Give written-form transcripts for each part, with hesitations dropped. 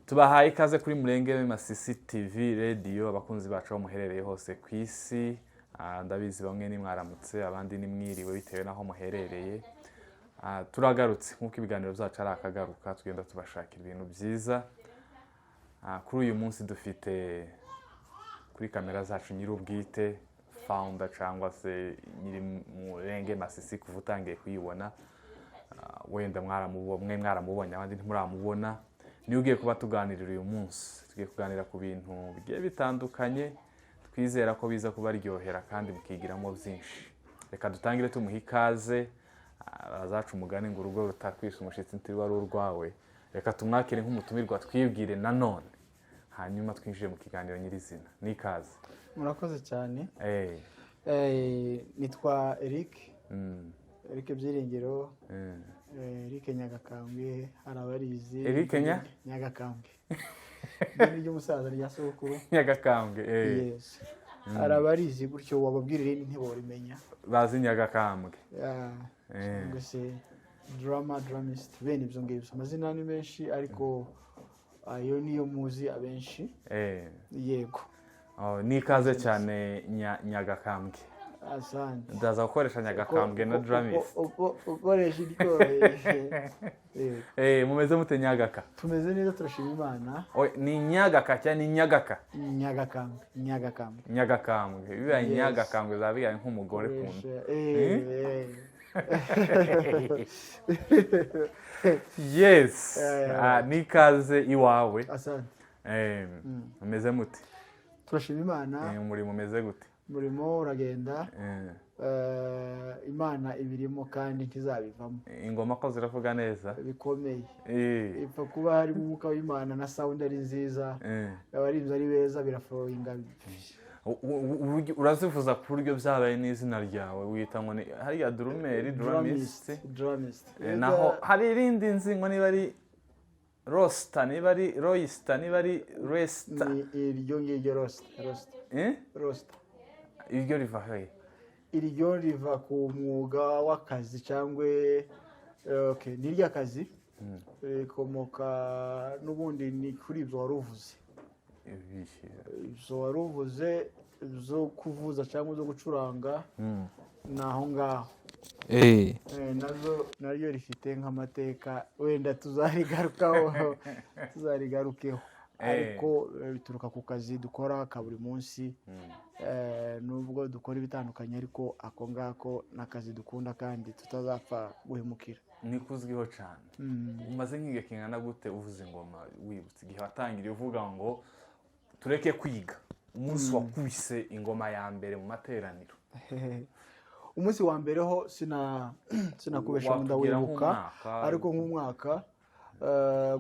Tubahaye ikaze kuri Murenge Masisi TV Radio, abakunzi bacu aho muherereye hose ku isi. Ndabizi bamwe ni mwaramutse, abandi ni mwiriwe, bitewe n'aho muherereye. Turagarutse nk'uko ibiganiro byacu ari akagaruka, tugenda tubashakira ibintu byiza. Kuri uyu munsi dufite kuri kamera zacu nyir'ubwite, founder cyangwa se nyiri Murenge Masisi kuva utangiye kuyibona. Wenda mwe mwaramubonye, abandi ntimuramubona. Niwe ugiye kuba tuganirira uyu munsi. Tugiye kuganira ku bintu bigiye bitandukanye, twizera ko biza kubaryohera kandi mukigiramo byinshi. Reka dutangire tumuha ikaze. Bazaca umugani ngo urugo rutakwisa umushyitsi ntiruba ari urwawe. Reka tumwakire nk'umutumirwa, twibwire nanone, hanyuma twinjire mu kiganiro nyirizina. Ni ikaze. Murakoze cyane. Nitwa Eric, Eric Byiringiro, Eric Nyagakambwe, hari abarizi. Eric Nyagakambwe, ni ry'umusaza rya sogokuru. Nyagakambwe. Yes, hari abarizi gutyo, wababwira irindi ntiborimenya. Bazi Nyagakambwe. Yeah, cyangwa se drama, drummist, bene ibyo ngibyo. Amazina ni menshi, ariko ayo niyo muzi abenshi. Yego. Oh, ni ikaze cyane, Nyagakambwe. Asante. Ndaza gukoresha Nyagakambwe na drummist. Ukoresha iryoroheje. Yego. Mumeze mute, Nyagaka? Tumeze neza, turashima Imana. Oye, ni Nyagaka cyangwa ni Nyagaka? Nyagakambwe, Nyagakambwe. Nyagakambwe bibaye. Yes. Nyagakambwe zaba bibaye nk'umugore kuntu. Koresha, Yes. Ni ikaze iwawe. Asante. Mumeze mute? Turashima Imana. Umurimo umeze gute? Umurimo uragenda. Imana ibirimo kandi ntizabivamo. Ingoma ko ziravuga neza? Bikomeye. Ipfa kuba harimo umwuka w'Imana na sound ari nziza, abaririmbyi ari beza, biraflowinga. Urazivuza ku buryo byabaye n'izina ryawe wita ngo ni hariya drummer, drummist. Drummist. Naho hari irindi nzi ngo niba ari rosta, niba ari royista, niba ari resita. Ni iryo ngiryo, rosta, rosta. Eh? Rosta. Iryo riva he? Iryo riva ku mwuga w'akazi cyangwa okay, ni iry'akazi, rikomoka n'ubundi ni kuri ibyo wari uvuze. Ibiki? Ibyo wari uvuze zo kuvuza cyangwa zo gucuranga, ni aho ngaho. Nazo naryo rifite nk'amateka, wenda tuzarigarukaho, tuzarigarukeho, ariko bituruka ku kazi dukora ka buri munsi. Nubwo dukora ibitandukanye, ariko ako ngako ni akazi dukunda kandi tutazapfa guhemukira. Niko uzwiho cyane. Umaze nk'igihe kingana gute uvuza ingoma? Wibutse igihe watangiriye uvuga ngo tureke kwiga, umunsi wakubise ingoma ya mbere mu materaniro? Umunsi wa mbere ho sinakubesha ngo Watubwira ndawibuka. nk'umwaka. Ariko nk'umwaka,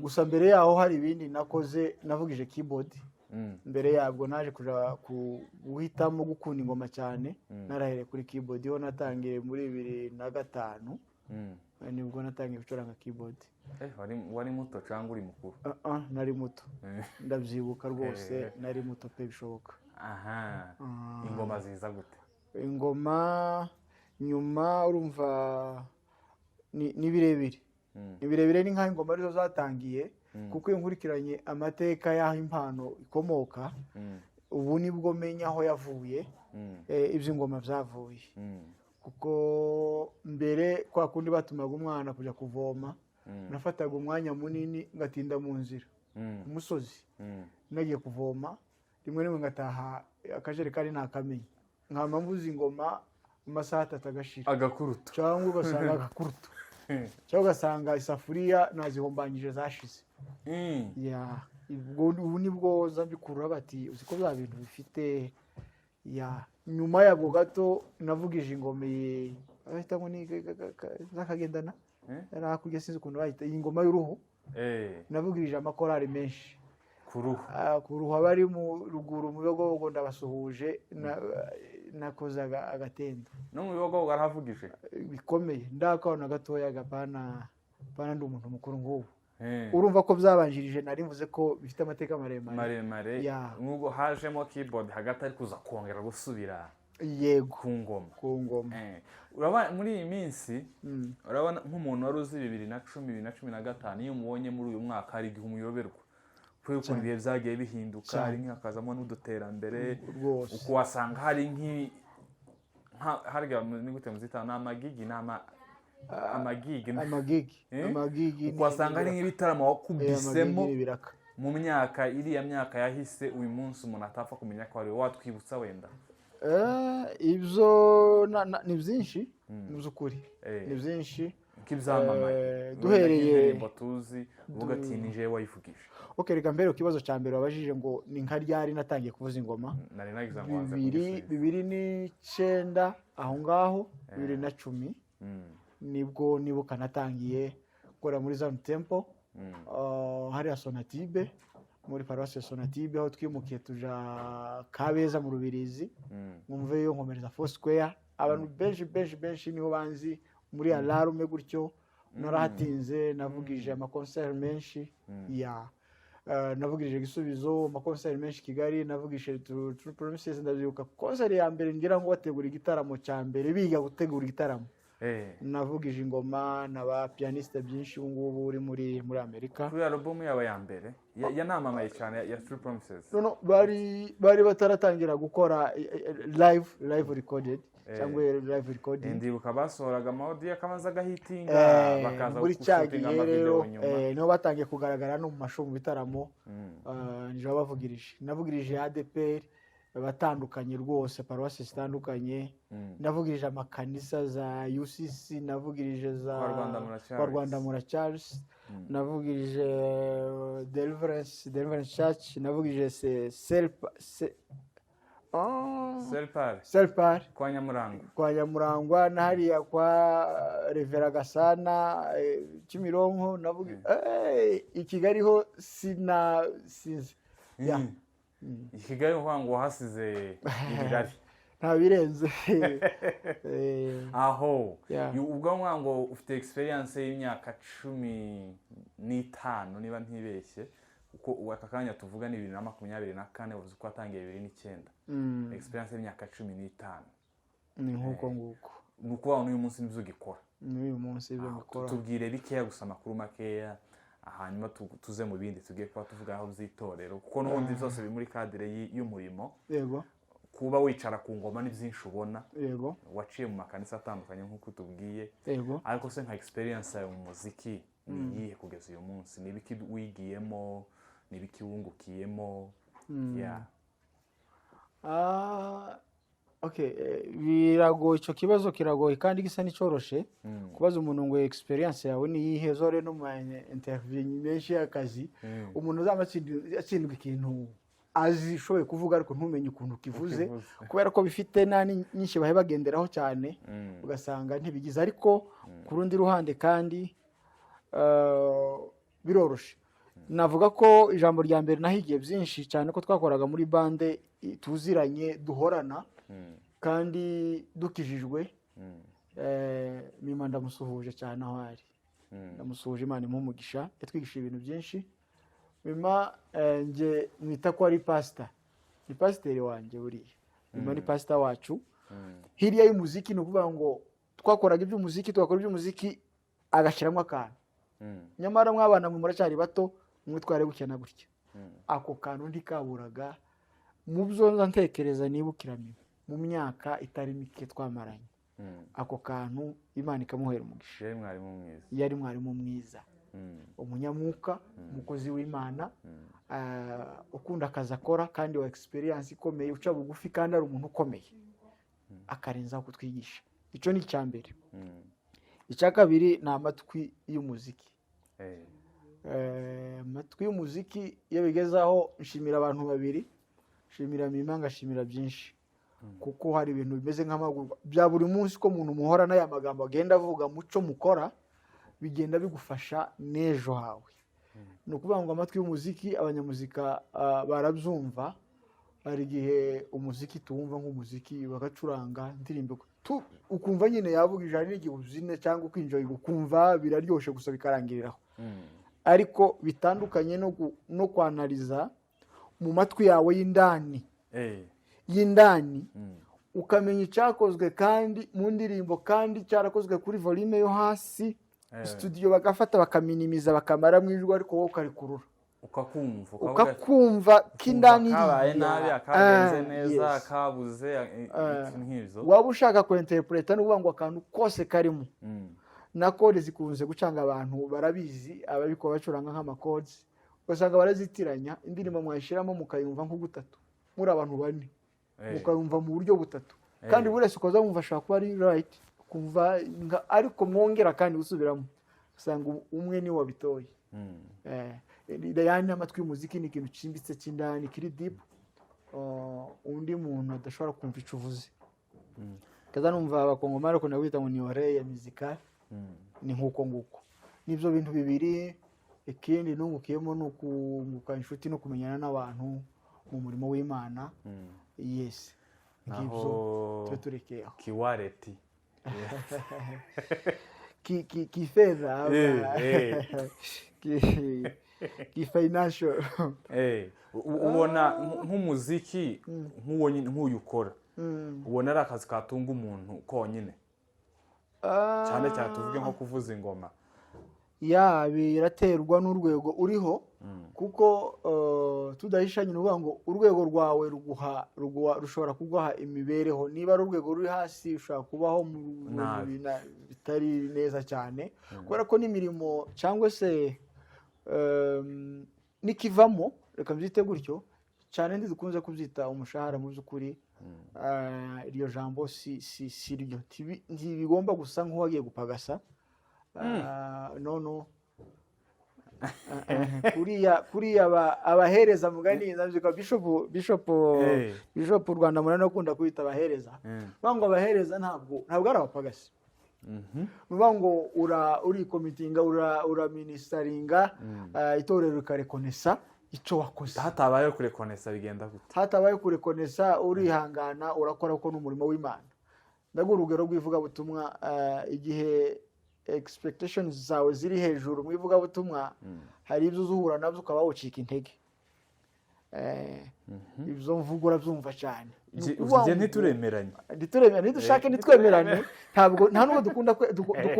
gusa mbere yaho hari ibindi nakoze, navugije keyboard. Mbere yabwo naje kuja guhitamo gukunda ingoma cyane narahereye kuri keyboard. Ho natangiye muri 2005. Nibwo natangiye gucuranga keyboard. Wari muto cyangwa uri mukuru? Ah, ah, nari muto. Ndabyibuka rwose. Nari muto pe, bishoboka. Aha, ingoma ziza gute? Ingoma nyuma, urumva ni birebire. Ni birebire, ni nk'aho ingoma arizo zatangiye, kuko iyo nkurikiranye amateka y'aho impano ikomoka, ubu nibwo menya aho yavuye, iby'ingoma byavuye, kuko mbere kwa kundi batumaga umwana kujya kuvoma, nafataga umwanya munini ngatinda mu nzira, ku musozi, nagiye kuvoma, rimwe rimwe ngataha akajerekani ntakamenya, nkama mvuza ingoma amasaha 3 agashira. Agakurutu. Cyangwa ugasanga agakurutu, cyangwa ugasanga isafuriya nazihombanyije zashize. Ya, ubwo ubu nibwo nza mbikurura bati uzi ko bya bintu bifite ya. Nyuma yabwo gato navugije ingoma iyi bahita ngo ni zakagendana. Eh? Yari hakurya, sinzi ukuntu bayita iyi ngoma y'uruhu. Navugirije amakorari menshi. Ku ruhu. Ah, ku ruhu. Abari mu ruguru mu Bibogobogo ndabasuhuje, nakoze agatendo. No mu Bibogobogo arahavugije? Bikomeye, ndakabona gatoya gapana pana, ndi umuntu mukuru nk'ubu. Urumva ko byabanjirije, nari mvuze ko bifite amateka maremare. Maremare. Ya. Nubwo hajemo keyboard hagati, ariko uza kongera gusubira Yego. ku ngoma. Ku ngoma. Urabona muri iyi minsi, urabona nk'umuntu wari uzi 2010, 2015, iyo umubonye muri uyu mwaka hari igihe umuyoberwa. Kubera ukuntu ibihe byagiye bihinduka, Cyane. hari nk'hakazamo n'uduterambere, Rwose. uko wasanga hari harya ni gute muzita, ni amagigi, ni amagigi? Amagigi. Eh? Amagigi. Uko wasanga hari nk'ibitaramo wakubisemo Amagigi ni ibiraka. mu myaka iriya myaka yahise, uyu munsi umuntu atapfa kumenya ko ari wowe. Watwibutsa wenda? Ibyo ni byinshi mu by'ukuri. Ni byinshi. Nk'ibyamamaye. Wenda nk'indirimbo tuzi uvuga ati ni jewe wayivugije. Ok, reka mbere ku kibazo cya mbere wabajije ngo ni nka ryari natangiye kuvuza ingoma. Nari nagize ngo wanze Bibiri kugisubiza. 2009 aho ngaho, 2010, nibwo nibuka natangiye gukora muri Zion Temple, hariya Sonatube, muri paruwasi ya Sonatube, aho twimukiye tuja Kabeza mu Rubirizi. Nkumveyo nkomereza Foursquare. Abantu benshi benshi benshi niho banzi muri alarme gutyo. Narahatinze, navugije amakonseri menshi ya navugije Gisubizo, amakonseri menshi i Kigali, navugije True Promises. Ndabyibuka konseri ya mbere, ngira ngo bategura igitaramo cya mbere, biga gutegura igitaramo, navugije ingoma na ba pianiste byinshi ubu ngubu uri muri Amerika. Kuri alubumu yawe ya mbere yanamamaye cyane ya True Promises. No, bari bataratangira gukora live recorded cyangwa live recording. Ndibuka basohoraga ama audio akabanza agahitinga, bakaza muri cya gushutinga gihe amavideo rero nyuma. Niho batangiye kugaragara no mu ma show, mu bitaramo. Nije wabavugirije, navugirije ADEPR batandukanye rwose, paruwasi zitandukanye. Navugirije amakanisa za UCC, navugirije za Kwa Rwandamura Charles. Kwa Rwandamura Charles. Navugirije Deliverance Church, navugirije Selpar. Selpar. Kwa Nyamurangwa. Kwa Nyamurangwa na hariya kwa Revera Gasana, Kimironko. Navuga i Kigali ho sina sinzi ya. I Kigali uvuga ngo wahasize ibirari. Nta birenze. Aho ubwo nkuvuga ngo ufite experience y'imyaka 15 niba ntibeshye, kuko ubu aka kanya tuvuga ni 2024, uvuze ko watangiye 2009. Experience y'imyaka 15. Ni nk'uko nguko. Ni ukuvuga ngo n'uyu munsi nibyo ugikora? N'uyu munsi ibyo ngikora. Tubwire bikeya gusa, amakuru makeya, hanyuma tuze mu bindi tugiye kuba tuvugaho by'itorero, kuko n'ubundi byose biri muri cadre y'umurimo. Kuba wicara ku ngoma ni byinshi ubona. Waciye mu makanisa atandukanye nk'uko tubwiye. Ariko se nka experience yawe mu muziki ni iyihe kugeza uyu munsi? Ni ibiki wigiyemo? Ni ibiki wungukiyemo? Yeah. Ah, okay, biragoye, icyo kibazo kiragoye kandi gisa n'icyoroshe kubaza umuntu ngo experience yawe ni iyihe. Zore no mu ma interview menshi y'akazi, umuntu uzaba atsindwa ikintu azi ushoboye kuvuga ariko ntumenye ukuntu kivuze, Ukivuze. kubera ko bifite nani nyinshi bahe bagenderaho cyane, ugasanga ntibigize. Ariko ku rundi ruhande kandi biroroshe. Navuga ko ijambo rya mbere nahigiye byinshi cyane ko twakoraga muri bande tuziranye, duhorana kandi dukijijwe. Mima ndamusuhuje cyane aho ari. Ndamusuhuje, Imana imuhe umugisha, yatwigishije ibintu byinshi. Mima, njye mwita ko ari pasita, ni pasiteri wanjye buriya. Mima ni pasita wacu. Hirya y'umuziki, ni ukuvuga ngo twakoraga iby'umuziki, tugakora iby'umuziki agashyiramo akantu: "Nyamara mwabana mwe muracyari bato, mwitware gutya na gutya." Ako kantu ntikaburaga mu byo nza ntekereza nibukira Mima mu myaka itari mike twamaranye. Ako kantu Imana ikamuhera umugisha. Yari mwarimu mwiza. Yari mwarimu mwiza, umunyamwuka, umukozi w'Imana, ukunda akazi akora kandi wa experience ikomeye, uca bugufi kandi ari umuntu ukomeye, akarenzaho kutwigisha. Icyo ni icya mbere. Icya kabiri ni amatwi y'umuziki. Amatwi y'umuziki iyo bigezaho, nshimira abantu babiri: nshimira Mima, ngashimira byinshi, kuko hari ibintu bimeze nk'amagurwa bya buri munsi ko umuntu muhora n'aya magambo agenda avuga muco mukora, bigenda bigufasha n'ejo hawe. Ni ukuvuga ngo amatwi y'umuziki, abanyamuzika barabyumva. Hari igihe umuziki tuwumva nk'umuziki, bagacuranga indirimbo ukumva nyine yavugije, hari n'igihe ubyine cyangwa ukinjoyinga ukumva biraryoshye gusa, bikarangiriraho. Ariko bitandukanye no kwanariza mu matwi yawe y'indani, y'indani, ukamenya icyakozwe kandi mu ndirimbo, kandi cyarakozwe kuri volume yo hasi, studio bagafata bakaminimiza, bakamara mu ijwi, ariko wowe ukarikurura. Ukakumva, ukavuga ati, Ukakumva k'indani. Kabaye iriya. nabi, akagenze neza, kabuze ibintu nk'ibyo. Waba ushaka kuinterpreta, ni ukuvuga ngo akantu kose karimo na chord zikunze gucanga abantu, barabizi, ababikora bacuranga nk'ama chords, ugasanga barazitiranya. Indirimbo mwayishyiramo mukayumva nko gutatu muri abantu bane, mukayumva mu buryo butatu, kandi buri wese ukaza wumva ashobora kuba ari right, kumva ariko mwongera kandi gusubiramo usanga umwe niwe wabitoye. Yani amatwi y'umuziki ni ikintu cyimbitse cy'indani, kiri deep, undi muntu adashobora kumva icyo uvuze. Kaza numva Abakongomani bakunda kwita ngo ni oreille musicale. Ni nk'uko nguko, nibyo bintu bibiri. Ikindi nungukiyemo ni ukunguka inshuti no kumenyana n'abantu mu murimo w'Imana. Yes, ngibyo. Naho Tube turekeye aho. Kiwareti. Kifedha ama ki financial. Ubona nk'umuziki nk'uwo nyine, nk'uyu ukora, ubona ari akazi katunga umuntu konyine, cyane cyane tuvuge nko kuvuza ingoma? Ya, biraterwa n'urwego uriho, kuko tudahishanye, ni ukuvuga ngo urwego rwawe rushobora kuguha imibereho. Niba ari urwego ruri hasi, ushobora kubaho mu bintu Nabi. bitari neza cyane, kubera ko n'imirimo cyangwa se n'ikivamo, reka mbyite gutyo, cyane ntidukunze kubyita umushahara. Mu by'ukuri iryo jambo si ryo. Ntibigomba gusa nk'uwagiye gupagasa. No, no. Kuriya abahereza mugani ndabyuka bishop Bishop Rwanda munani akunda kwita abahereza. Bavuga ngo abahereza ntabwo ari abapagasi. Ni ukuvuga ngo uricommittinga, uraministeringa, itorero rikarekonesa icyo wakoze. Hatabayeho kurekonesa bigenda gute? Hatabaye kurekonesa, urihangana, urakora, kuko ni umurimo w'Imana. Ndaguha urugero rw'ivugabutumwa. Igihe expectations zawe ziri hejuru mu ivugabutumwa, hari ibyo uzuhura nabyo ukaba wocika intege. Ibyo mvuga urabyumva cyane. Ni ukuvuga Njye ngo ntituremeranye. Ntituremerane, nidushake ntitwemerane. Ntabwo nta nubwo dukunda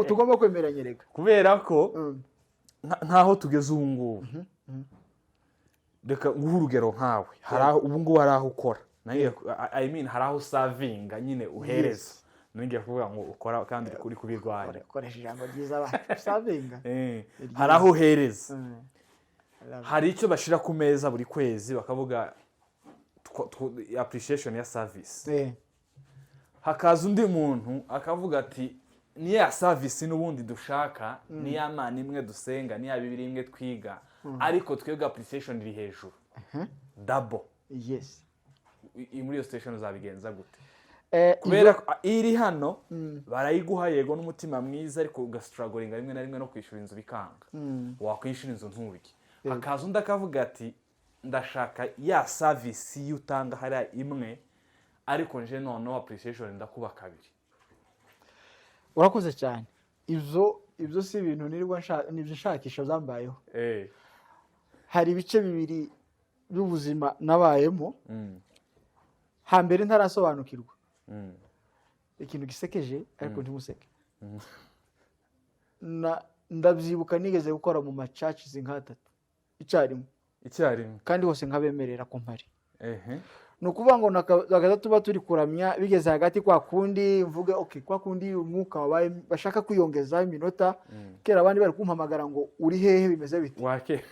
tugomba kwemeranya reka. Kubera ko nk'aho tugeze ubu ngubu, reka nguhe urugero nkawe, hari aho ubu ngubu hari aho ukora. I mean, hari aho uservinga nyine, uhereza. Nongeye kuvuga ngo ukora kandi uri kubirwanya. Koresha ijambo ryiza bacu, servinga. Hari aho uhereza, hari icyo bashyira ku meza buri kwezi, bakavuga appreciation ya service. Hakaza undi muntu akavuga ati ni ya service n'ubundi dushaka, ni ya Mana imwe dusenga, ni ya Bibiri imwe twiga, ariko twebwe appreciation iri hejuru double. Muri iyo situation uzabigenza gute? Kubera ko iri hano barayiguha, yego, n'umutima mwiza, ariko ugastrugglinga rimwe na rimwe no kwishyura inzu bikanga, wakwishyura inzu nturye. Hakaza undi akavuga ati ndashaka ya service iyo utanga hariya imwe, ariko nje noneho appreciation ndakuba kabiri. Urakoze cyane. Ibyo si ibintu nirirwa nibyo nshakisha, byambayeho. Hari ibice bibiri by'ubuzima nabayemo. Hambere ntarasobanukirwa ikintu gisekeje, ariko ntimuseke. Ndabyibuka nigeze gukora mu ma churches nk'atatu icyarimwe. Icyarimwe. Kandi hose nkabemerera ko mpari. Ni ukuvuga ngo nakaza tuba turi kuramya, bigeze hagati kwa kundi mvuge okay, kwa kundi umwuka wabaye bashaka kwiyongeza iminota kera, abandi bari kumpamagara ngo uri hehe, bimeze bite? Wake.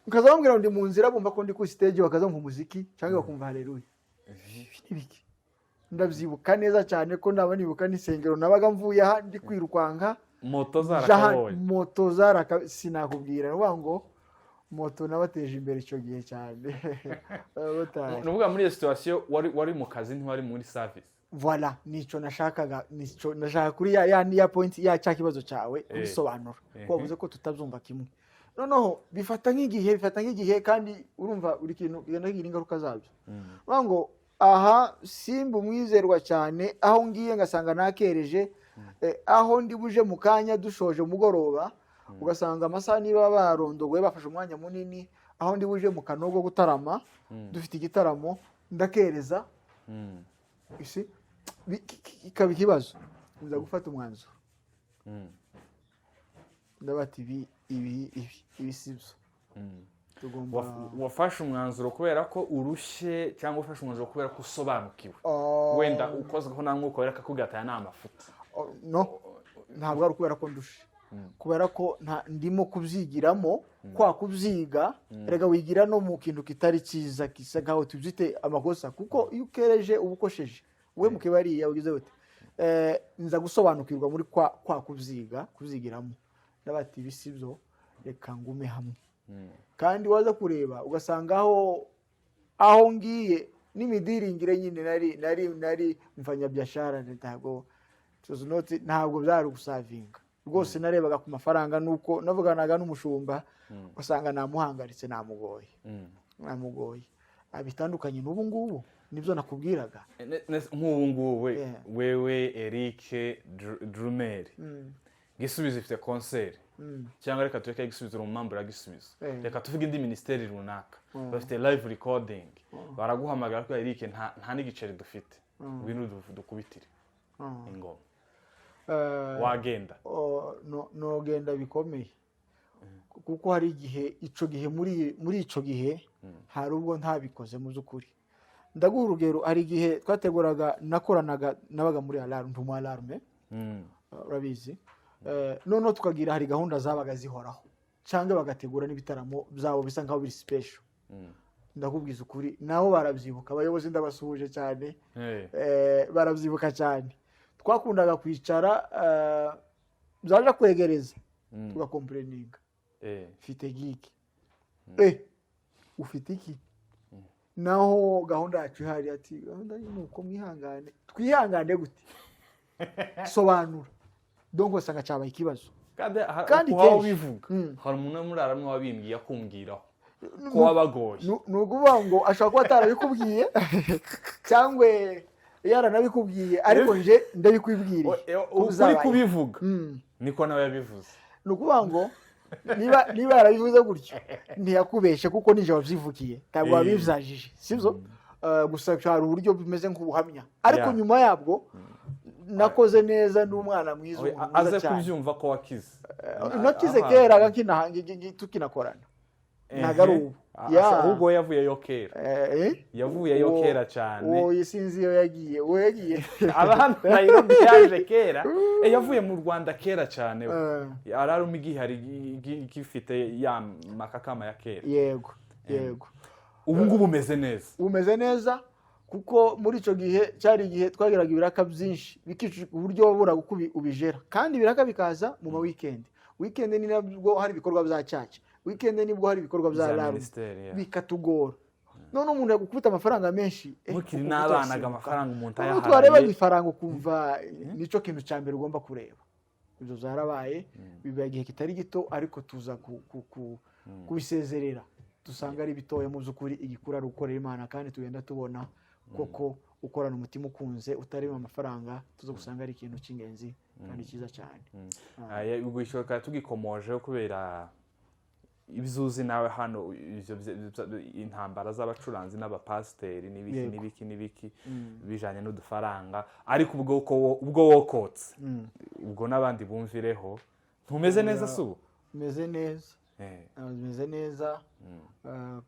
Nkaza bambwira ngo ndi mu nzira, bumva ko ndi kuri stage, bakaza mu muziki cyangwa bakumva haleluya. Ibi ni biki? Ndabyibuka neza cyane ko naba nibuka n'isengero nabaga mvuye aha ndi kwirukanka. Moto nja zarakabonye. Moto zaraka, sinakubwira. Ni ukuvuga ngo moto nabateje imbere icyo gihe cyane. Abamotari. Ni ukuvuga muri iyo situation wari mu kazi, ntiwari muri service. Voilà, nico nashakaga, nico nashaka kuri ya point ya cya kibazo cyawe kubisobanura, ko wavuze ko tutabyumva kimwe. Noneho bifata nk'igihe, kandi urumva buri kintu kigenda kigira ingaruka zabyo. Uvuga ngo aha simba umwizerwa cyane, aho ngiye ngasanga nakereje, aho ndi buje mu kanya dushoje mugoroba, ugasanga amasaha niba barondogoye bafashe umwanya munini, aho ndi buje mu Kanogo gutarama, dufite igitaramo, ndakereza isi ikaba ikibazo. Nza gufata umwanzuro, ndabati ibi ibi ibi ibi si byo. Tugomba Wafashe umwanzuro kubera ko urushye, cyangwa ufashe umwanzuro kubera ko usobanukiwe? Ah, Wenda ukozweho na Mwuka Wera akakubwira ati: "Aya ni amafuti." Oh, no, ntabwo ari ukubera ko ndushe, kubera ko ndimo kubyigiramo. Kwa kubyiga rega wigira no mu kintu kitari cyiza, gisa nkaho tubyite amakosa, kuko iyo ukereje uba ukosheje we mukibariya ugize ute. Nza gusobanukirwa muri kwa kubyiga, kubyigiramo, n'abati ibi si byo, reka ngume hamwe. Kandi waza kureba ugasanga aho ngiye n'imidiringire nyine nari mfanyabiashara, ntabwo it was not, ntabwo byari gusavinga rwose. Narebaga ku mafaranga, nuko navuganaga n'umushumba ugasanga namuhangaritse, namugoye, namugoye. Bitandukanye n'ubu ngubu, nibyo nakubwiraga. Nk'ubu ngubu we, wewe Eric Drumer, Gisubizo ifite concert, cyangwa reka tureke Gisubizo, uri mu ya Gisubizo, reka tuvuge indi minisiteri runaka, bafite live recording, baraguhamagara ko: "Eric, nta n'igiceri dufite, ngwino dukubitire ingoma." Wagenda? Oh, no, nogenda bikomeye, kuko hari igihe ico gihe muri ico gihe hari ubwo ntabikoze. Mu by'ukuri ndaguha urugero, hari igihe twateguraga, nakoranaga, nabaga muri alarme, ndi umu alarme, urabizi. Noneho tukagira, hari gahunda zabaga zihoraho cyangwa bagategura n'ibitaramo byabo bisa nkaho biri special. Ndakubwiza ukuri, nabo barabyibuka, abayobozi ndabasuhuje cyane. Barabyibuka cyane. Twakundaga kwicara, byaje kwegereza, tugacomplaininga: "Mfite gig." "Ufite iki?" Naho gahunda yacu ihari, ati: "Gahunda ni uko, mwihangane." Twihangane gute? Sobanura. Donc usanga cyabaye ikibazo. Kandi Kandi uko waba kenshi. ubivuga, hari umuntu muri aramwe wabimbwiye, akumbwiraho ko wabagoye. Ni ukuvuga ngo ashobora kuba atarabikubwiye cyangwa yaranabikubwiye, ariko nje ndabikwibwiriye ko Ukuri bizabaye. kubivuga niko nawe yabivuze. Ni ukuvuga ngo niba yarabivuze gutyo, ntiyakubeshe, kuko nije wabyivugiye, ntabwo wabibyajije, sibyo? Gusa hari uburyo bimeze nk'ubuhamya, ariko nyuma yabwo nakoze neza, ndi umwana mwiza, Oya, umuntu mwiza aze cyane. kubyumva ko wakize. Nakize kera, tukinakorana, ntabwo ari ubu. Ahubwo we yavuyeyo kera. Yavuyeyo kera cyane. Uwo sinzi iyo yagiye, uwo yagiye. Aba hano Nairobi, yaje kera. Yavuye mu Rwanda kera cyane we. Araruma igihari gifite ya makakama ya kera. Yego. Ubu ngubu umeze neza? Umeze neza, kuko muri icyo gihe cyari igihe twagiraga ibiraka byinshi, bikica uburyo waburaga uko ubijera, kandi ibiraka bikaza mu ma weekend. Weekend ni nabwo hari ibikorwa bya church, weekend nibwo hari ibikorwa bya Za alarm, minisiteri, yeah. bikatugora. None umuntu yagukubita amafaranga menshi, Mukiri ukumva n'abana, utasimbuka. amafaranga umuntu Noneho twareba ayahaye. ifaranga, ukumva nicyo kintu cya mbere ugomba kureba. Ibyo byarabaye, biba igihe kitari gito, ariko tuza kubisezerera, dusanga ari bitoya. Mu by'ukuri igikuru ari ugukorera Imana, kandi tugenda tubona koko ukorana umutima ukunze, utarimo amafaranga, tuza gusanga ari ikintu cy'ingenzi kandi cyiza cyane. Ubwo icyo tukaba tugikomojeho kubera ibyo uzi nawe hano, ibyo intambara z'abacuranzi n'abapasiteri n'ibiki n'ibiki n'ibiki bijanye n'udufaranga. Ariko ubwo ubwo wokotse, ubwo n'abandi bumvireho, ntumeze neza si ubu? Meze neza. Meze neza,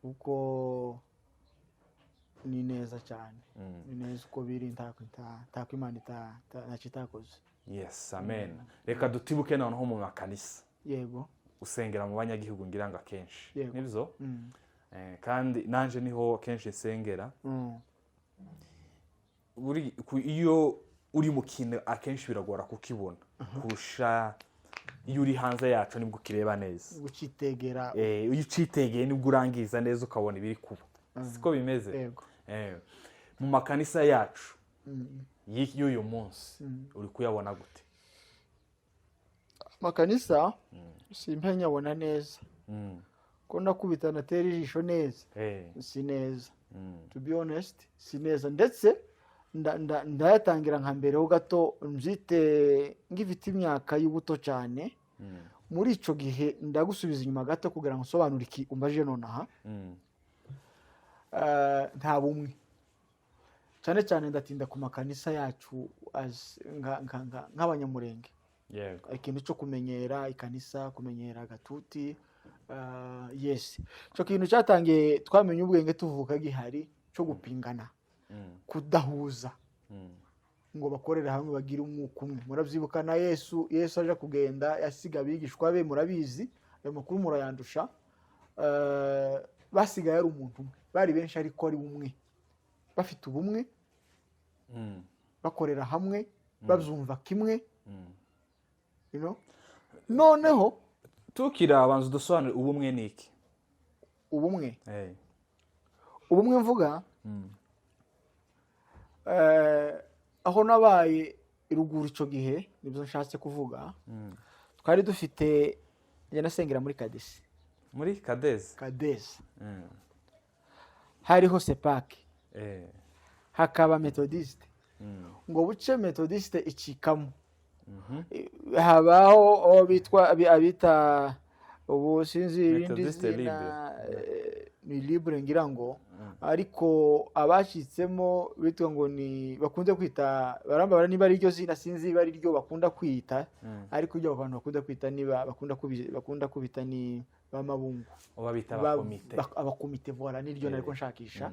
kuko ni neza cyane, ni neza uko biri, ntako Imana ntacyo itakoze. Yes, amen. Reka dutibuke noneho mu makanisa. Yego. Usengera mu banyagihugu, ngira ngo akenshi? Yego. Nibyo? Mm. Kandi nanje niho kenshi nsengera. Iyo uri mu kintu akenshi biragora kukibona kurusha iyo uri hanze yacu, nibwo ukireba neza. Gucitegera. Iyo ucitegeye nibwo urangiza neza, ukabona ibiri kuba, siko bimeze? Yego. Mu makanisa yacu y'uyu munsi uri kuyabona gute? Amakanisa simpe nyabona neza, ko nakubita natera ijisho neza, si neza. To be honest, si neza. Ndetse ndayatangira nka mbere ho gato, mbyite ngifite imyaka y'ubuto cyane. Muri ico gihe, ndagusubiza inyuma gato kugira ngo nsobanure iki umbaje nonaha. Nta bumwe. Cyane cyane ndatinda ku makanisa yacu nk'abanyamurenge. Ikintu cyo kumenyera ikanisa, kumenyera agatuti. Yes, ico kintu cyatangiye twamenye ubwenge tuvuka gihari, cyo gupingana, kudahuza ngo bakorere hamwe, bagire umwuka umwe. Murabyibuka na Yesu. Yesu aje kugenda yasiga abigishwa be, murabizi ayo makuru murayandusha. Basigaye ari umuntu umwe, bari benshi ariko ari umwe, bafite ubumwe, bakorera hamwe, babyumva kimwe. Noneho Tukiri abanza udusobanure, ubumwe ni iki? Ubumwe, ubumwe mvuga, aho nabaye ruguru icyo gihe, nibyo nshatse kuvuga. Twari dufite, njya nasengera muri Kadesi. Muri Kadezi? Kadesi. Hariho Sepake, hakaba Metodiste. Ngo buce Metodiste icikamo, habaho aho bitwa abita ubu sinzi irindi Methodiste zina, ni libre ngira ngo, ariko abacitsemo bitwa ngo ni bakunze kwita, barambabara niba ari ryo zina, sinzi niba ari ryo bakunda kwita, ariko ibyo abantu bakunda kwita, niba bakunda kubita ni bamabungu. Babita abakomite. Abakomite, voilà, niryo nariko nshakisha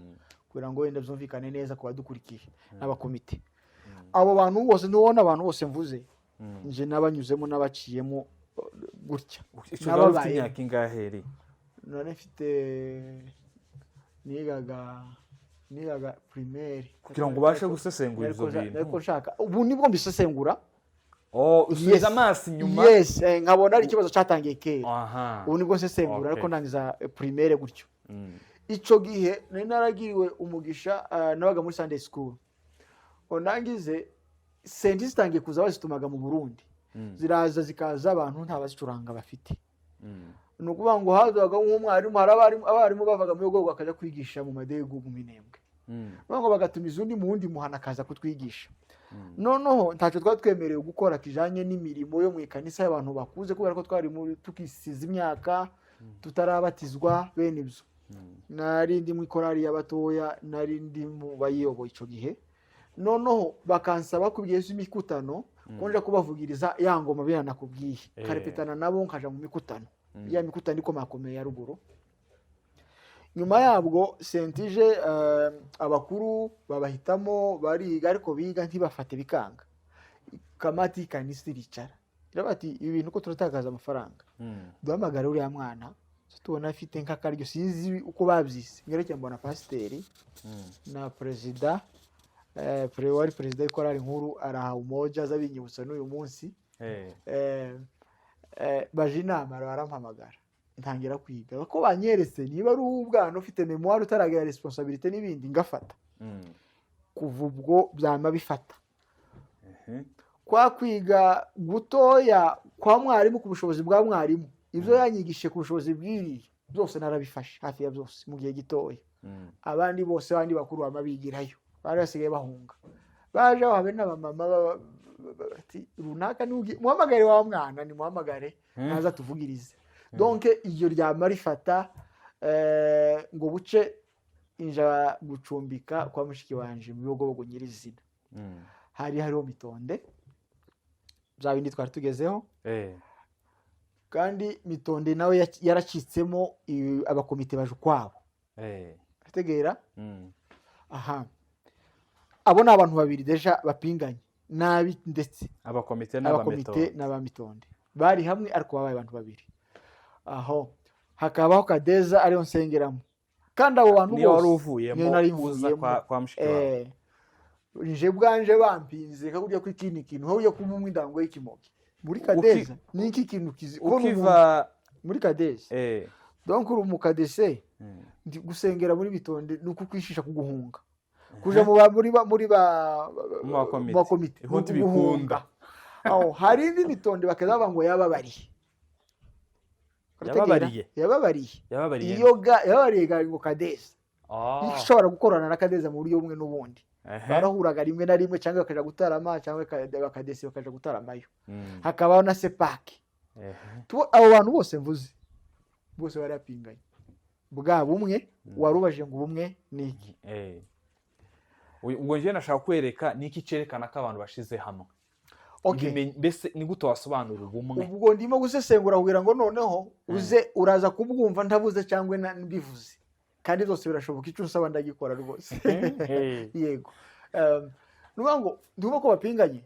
kugira ngo wenda byumvikane neza ku badukurikiye. N'abakomite, abo bantu bose ntubona, abantu bose mvuze, nje n'abanyuzemo n'abaciyemo gutya. Icyo wari ufite N'ababaye. imyaka ingahe eri? Nari mfite, nigaga primaire. Kugira ngo ubashe gusesengura ibyo bintu. Ariko nshaka, ubu nibwo mbisesengura. Oh, usubiza Yes. amaso inyuma. Yes, nkabona ari ikibazo cyatangiye kera. Ubu nibwo nsesengura, ariko ndangiza primaire gutyo. Ico gihe nari naragiriwe umugisha, nabaga muri Sunday school, ngo ndangize senti zitangiye kuza, bazitumaga mu Burundi. Ziraza, zikaza, abantu nta bazicuranga bafite. Ni ukuvuga ngo hazaga nk'umwarimu, hari abarimu bavaga mu bigo bakajya kwigisha mu madegu mu Minembwe. Ni ngo bagatumiza undi mu wundi muhana akaza kutwigisha. Noneho ntacyo twari twemerewe gukora kijanye n'imirimo yo mu ikanisa y'abantu bakuze, kubera ko twari tukisiza imyaka, tutarabatizwa, bene ibyo. Nari ndi mu ikorari y'abatoya, nari ndi mu bayiyoboye icyo gihe. Noneho bakansaba ko igihe cy'imikutano ko nja kubavugiriza ya ngoma biriya nakubwiye, nkarepetana nabo, nkaja mu mikutano, ya mikutano ikomakomeye ya ruguru. Nyuma yabwo sentije, abakuru babahitamo bariga, ariko biga ntibafate, bikanga. Kamati y'ikanisa iricara, iravuga ati: "Ibi bintu ko turatakaza amafaranga, duhamagare uriya mwana tubona afite nk'akaryo." Sinzi uko babyise, ngerekeye mbona pasiteri na perezida, wari perezida w'ikorari nkuru araha Umoja, aza binyibutsa n'uyu munsi. Baje inama, barampamagara, ntangira kwiga ko banyeretse niba ari ubwana ufite mémoire, utaragira responsabilité n'ibindi, ngafata. Kuva ubwo byama bifata. Kwa kwiga gutoya kwa mwarimu, ku bushobozi bwa mwarimu, ibyo yanyigishije ku bushobozi bwiriye byose narabifashe, hafi ya byose, mu gihe gitoya. Abandi bose, abandi bakuru bama bigirayo, bari basigaye bahunga, baje aho, habe n'abamama bati: "Runaka niwe ugiye, muhamagare wa mwana, nimuhamagare naza tuvugirize." Donc iryo ryama rifata. Ngo buce inja gucumbika kwa mushiki wanje mu Bibogobogo nyirizina. Hari hariho mitonde, bya bindi twari tugezeho. Kandi mitonde nawe yaracitsemo, abakomite baje ukwabo. Ategera. Aha abo ni abantu babiri déjà bapinganye nabi ndetse. Abakomite Abakomite n'abamitonde. N'abamitonde bari hamwe, ariko babaye abantu babiri. Aho hakabaho Kadeza ariyo nsengeramo, kandi abo bantu Niyo wari bose uvuyemo niyo nari uza mvuyemo. kwa mushiki wawe. Nje bwanje bampinze kakurya ko ikindi kintu aho yo kumumwa indango y'ikimogi muri Kadeza ni iki kintu kizi kubona umuntu Ukiva muri Kadeza. Donc uri umukadese, ndi gusengera muri bitonde ni ukukwishisha, kuguhunga kuja mu ba muri ba muri ba Mu bakomite. mu bakomite. Iho Ni ukuguhunga. ntibikunda. Aho hari indi mitonde bakaza ngo yababariye. Yababariye? Yababariye. Yababariye? Iyo ga yababariye ga ngo Kadeza ishobora gukorana na Kadeza mu buryo bumwe n'ubundi. Barahuraga rimwe na rimwe, cyangwa bakaja gutarama, cyangwa bakadesi bakaja gutaramayo. Hakabaho na Sepake. Abo bantu bose mvuze bose bari bapinganye bwa bumwe warubajije ngo ubumwe ni iki. Ubwo njye nashaka kwereka ni iki cyerekana ko abantu bashize hamwe. Okay. Mbese ni gute wasobanura ubumwe? Ubwo ndimo gusesengura kugira ngo noneho uze uraza kubwumva ntabuze cyangwa mbivuze, kandi byose birashoboka. Icyo usaba ndagikora rwose. Yego. Ni ukuvuga ngo ndumva ko bapinganye.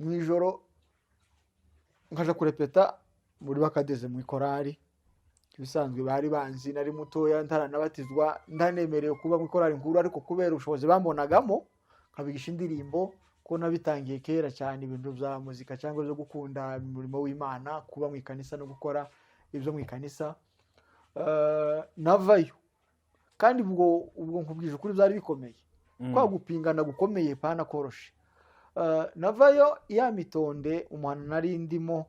Mu ijoro nkaja kurepeta muri bakadeze mu ikorari. Ibisanzwe bari banzi, nari mutoya, ntaranabatizwa, ntanemerewe kuba mu ikorari nkuru, ariko kubera ubushobozi bambonagamo nkabigisha indirimbo, ko nabitangiye kera cyane ibintu bya muzika cyangwa byo gukunda umurimo w'Imana, kuba mu ikanisa no gukora ibyo mu ikanisa. Navayo kandi ubwo nkubwije ukuri byari bikomeye, kwa gupingana gukomeye pana koroshe. Navayo ya mitonde, umuhano nari ndimo,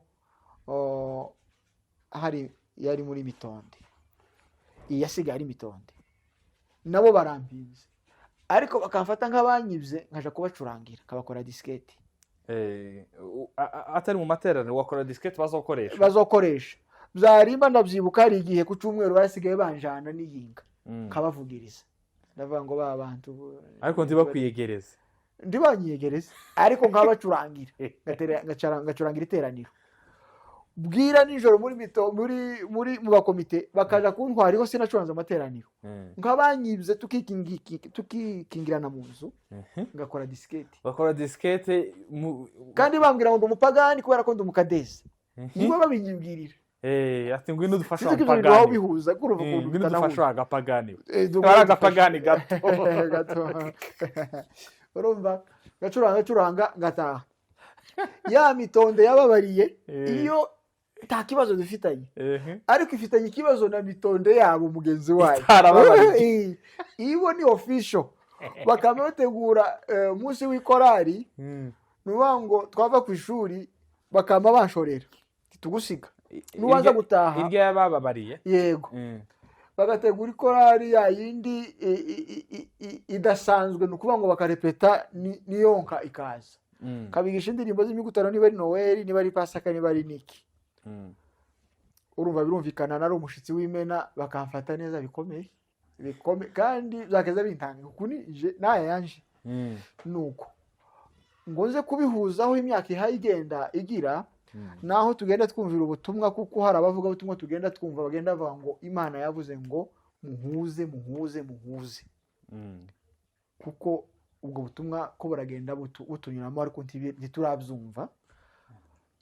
hari yari muri mitonde, iyi yasigaye ari mitonde, nabo barampinze, ariko bakamfata nk'abanyibye, nkaja kubacurangira, nkabakora disiketi. Atari mu materaniro, wakora disiketi bazokoresha? Bazokoresha. Byarimba ndabyibuka, hari igihe ku cyumweru basigaye banjana n'iyinga, nkabavugiriza. Ndavuga ngo ba bantu Ariko ntibakwiyegereze? Ntibanyiyegereze, ariko nkabacurangira, ngacurangira iteraniro bwira nijoro muri mito muri muri mu bakomite, bakaja kuntwara ariho sinacuranze amateraniro, nk'abanyibye, tukikingirana mu nzu, ngakora disiketi. Bakora disikete Kandi bambwira ngo ndi umupagani kubera ko ndi umukadezi, nibo babinyibwirira. Ati ngwino udufashe. Sinzi ko ibyo bintu waba Wapagani. ubihuza, kurumva ukuntu Ngwino bitanahuza. udufashe wagapagani. Dukora Ari agapagani gato. Gato. Urumva, ngacuranga ngacuranga, ngataha. Ya mitonde yababariye, iyo nta kibazo dufitanye, ariko ifitanye ikibazo na mitonde yabo mugenzi wayo Itarababariye. Ibo ni official, bakaba bategura umunsi w'ikorari. Ni ukuvuga ngo twava ku ishuri bakaba banshorera, tugusiga nubaza gutaha. Irya yabababariye. Yego. Bagategura ikorari ya yindi idasanzwe, ni ukuvuga ngo bakarepeta niyonka ikaza, kabigisha indirimbo z'imigutano, niba ari Noweli, niba ari Pasaka, niba ari niki. Urumva birumvikana, nari umushyitsi w'imena, bakamfata neza bikomeye bikomeye, kandi byakaza bintanga kuko nije n'aya yanje. Nuko ngo nze kubihuzaho imyaka ihaye igenda igira, naho tugenda twumvira ubutumwa, kuko hari abavugabutumwa tugenda twumva bagenda bavuga ngo Imana yavuze ngo muhuze, muhuze, muhuze, kuko ubwo butumwa ko buragenda butunyuramo, ariko ntiturabyumva.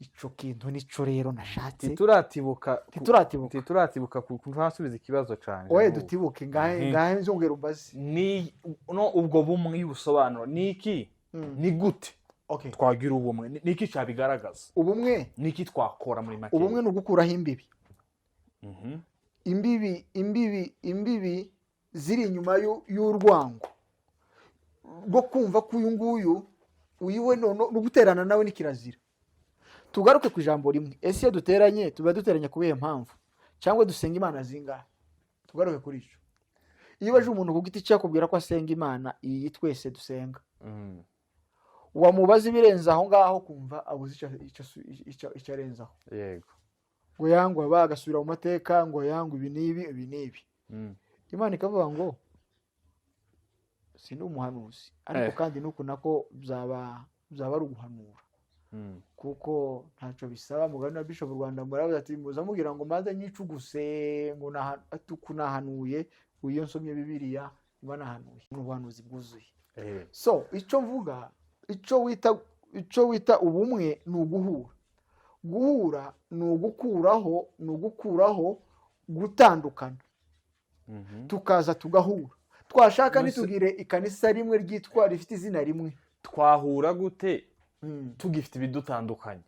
Ico kintu nico rero nashatse. Ntituratibuka. Ntituratibuka. Ntituratibuka ntasubiza ikibazo canje. Oye, N'ubu. dutibuke ngahe. Ngahe nzongera umbaze. Ni no ubwo bumwe y'ubusobanuro ni iki? Ni gute twagira ubumwe? Ni iki cyabigaragaza? Ubumwe. Ni iki twakora muri make? Ubumwe ni ugukuraho imbibi. Imbibi ziri inyuma y'urwango rwo kumva ko uyu nguyu uyiwe no guterana nawe ni kirazira. Tugaruke ku ijambo rimwe: ese iyo duteranye tuba duteranye kubera mpamvu, cyangwa dusenga imana zingahe? Tugaruke kuri icyo. Iyo ubaje umuntu ku giti cye, akubwira ko asenga Imana iyi twese dusenga. Wamubaza ibirenze aho ngaho, kumva abuze icyo arenzaho. Ngo yangwa bagasubira mu mateka, ngo yangwa ibi n'ibi, ibi n'ibi. Imana ikavuga ngo sindi umuhanuzi, ariko kandi nuku nako byaba ari uguhanura, kuko ntacyo bisaba. Mugani wa Bishop Rwanda muravuze ati muza mubwira ngo maze nyicuguse ngo ati uku nahanuye. Iyo nsomye Bibiliya mba nahanuye, ni ubuhanuzi bwuzuye. So icyo mvuga, icyo wita ubumwe ni uguhura. Guhura ni ugukuraho gutandukana, tukaza tugahura, twashaka ntitugire ikanisa rimwe ryitwa rifite izina rimwe. Twahura gute tugifite ibidutandukanye,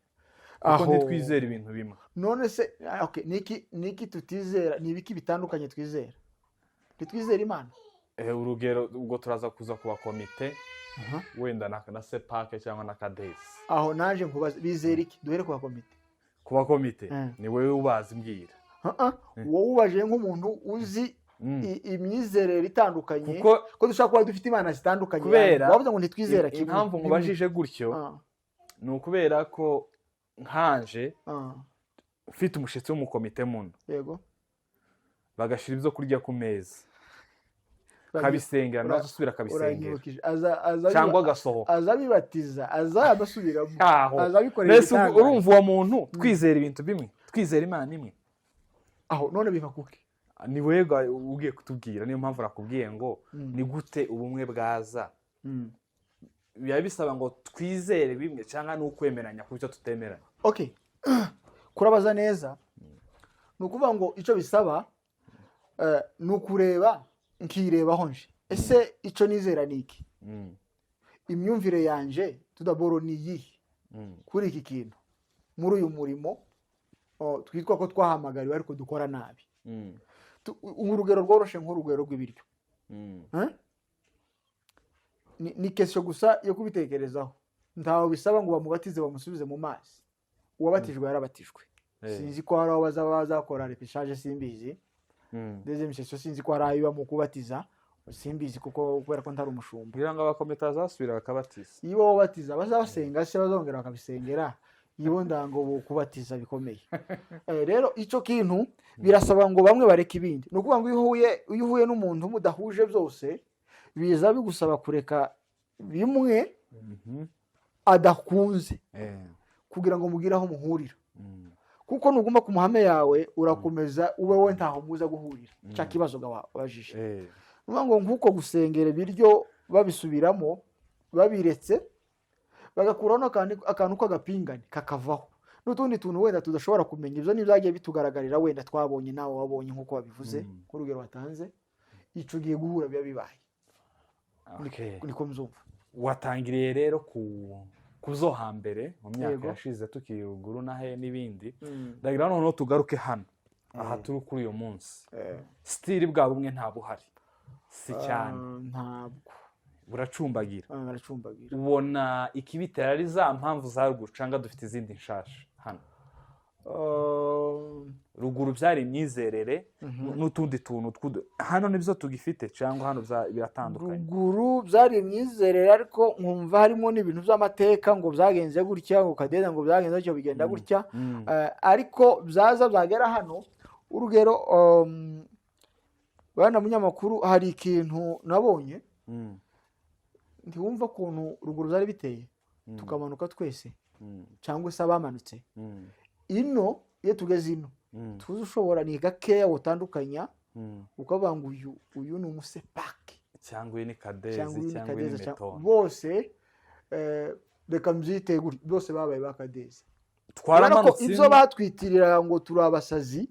kuko Aho. ntitwizera ibintu bimwe? None se okay, niki tutizera? Ni ibiki bitandukanye twizera? Ntitwizera Imana? Urugero, ubwo turaza kuza kuba komite, wenda na sepake cyangwa na kadesi. Aho naje nkubaza, bizera iki? Duhere ku bakomite. Kuba komite, ni wowe ubazi, mbwira. Wowe ubaje nk'umuntu uzi imyizerere itandukanye, Kuko ko dushobora kuba dufite imana zitandukanye. Kubera Wavuze ngo ntitwizera kimwe. impamvu nkubajije gutyo ni ukubera ko nkanje mfite umushyitsi w'umukomite muno, bagashyira ibyo kurya ku meza. Akabisengera, nawe asubira akabisengera. Uranyibukije. Aza cyangwa agasohoka. Aza abibatiza, aza adasubiramo. Aho. Aza abikorera Mbese ubwo ibitangaje. urumva uwo muntu twizera ibintu bimwe, twizera Imana imwe? Aho none biva kuki? Ni wewe ugiye kutubwira. Niyo mpamvu nakubwiye ngo ni gute ubumwe bwaza? Biba bisaba ngo twizere bimwe cyangwa ni ukwemeranya ku byo tutemeranya? Okay, kurabaza neza. Ni ukuvuga ngo icyo bisaba ni ukureba, nkirebaho nje: ese icyo nizera ni iki? Imyumvire yanje tudaboro ni iyihe kuri iki kintu, muri uyu murimo twitwa ko twahamagariwe ariko dukora nabi? Urugero rworoshe, nk'urugero rw'ibiryo. Eh? Ni question gusa yo kubitekerezaho. Ntawe bisaba ngo bamubatize, bamusubize mu mazi. Uwabatijwe yarabatijwe. Sinzi ko hari aho bazaba bazakora repêchage, simbizi. Deuxième session, sinzi ko hari aho iba mu kubatiza, simbizi, kuko kubera ko ntari umushumba. Kugira ngo abakomite bazasubira bakabatiza. Iyo batiza bazabasenga se, bazongera bakabisengera iyo ndango kubatiza bikomeye. Rero icyo kintu birasaba ngo bamwe bareke ibindi. Ni ukuvuga ngo iyo uhuye n'umuntu mudahuje byose, biza bigusaba kureka bimwe adakunze kugira ngo mugire aho muhurira. Kuko nuguma ku mahame yawe, urakomeza ube we, ntaho muza guhurira. Cya kibazo wabajije, ni ukuvuga ngo nk'uko gusengera ibiryo babisubiramo, babiretse, bagakuraho akantu k'agapingane kakavaho, n'utundi tuntu wenda tudashobora kumenya. Ibyo ntibyagiye bitugaragarira, wenda twabonye, nawe wabonye nk'uko wabivuze, nk'urugero watanze. Icyo gihe guhura biba bibaye. Niko mbyumva. Watangiriye rero ku zo hambere mu myaka yashize, tukiri ruguru na he n'ibindi. Ndagira noneho tugaruke hano aha turi kuri uyu munsi. Still bwa bumwe nta buhari, si cyane? Ah, ntabwo. Buracumbagira. Ah, baracumbagira. Ubona ikibitera ari za mpamvu za ruguru cyangwa dufite izindi nshasha hano? Ruguru byari imyizerere n'utundi tuntu hano nibyo tugifite cyangwa hano biratandukanye? Ruguru byari imyizerere, ariko nkumva harimo n'ibintu by'amateka, ngo byagenze gutya, ngo kadeda, ngo byagenze gutya, bigenda gutya. Ariko byaza byagera hano, urugero, bwana munyamakuru, hari ikintu nabonye. Ntiwumva ukuntu ruguru byari biteye, tukamanuka twese, cyangwa se abamanutse ino. Iyo tugeze ino, tuzi ushobora, ni gakeya utandukanya, ukavuga ngo uyu ni umusepaki cyangwa uyu ni kadezi, cyangwa uyu ni cyangwa uyu ni kadeza, metone. Bose, reka mbyite gutya, bose babaye ba kadezi. Kubera ko Twaramanutse ibyo ino. batwitirira ngo turi abasazi,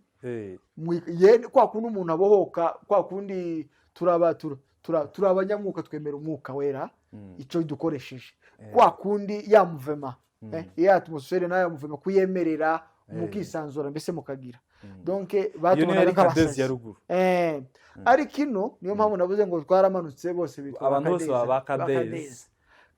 kwa kundi umuntu abohoka, kwa kundi turi abanyamwuka, twemera umwuka wera, icyo dukoresheje, kwa kundi ya mouvement, ya atmosphère n'aya mouvement, kuyemerera mukisanzura, mbese mukagira, donc Iyo niyo batubonaga yari kadezi nk'abasazi. ya ruguru. Ariko ino niyo mpamvu navuze ngo twaramanutse, bose bitwa Abantu bose bakadezi. baba ba kadezi. Bakadezi.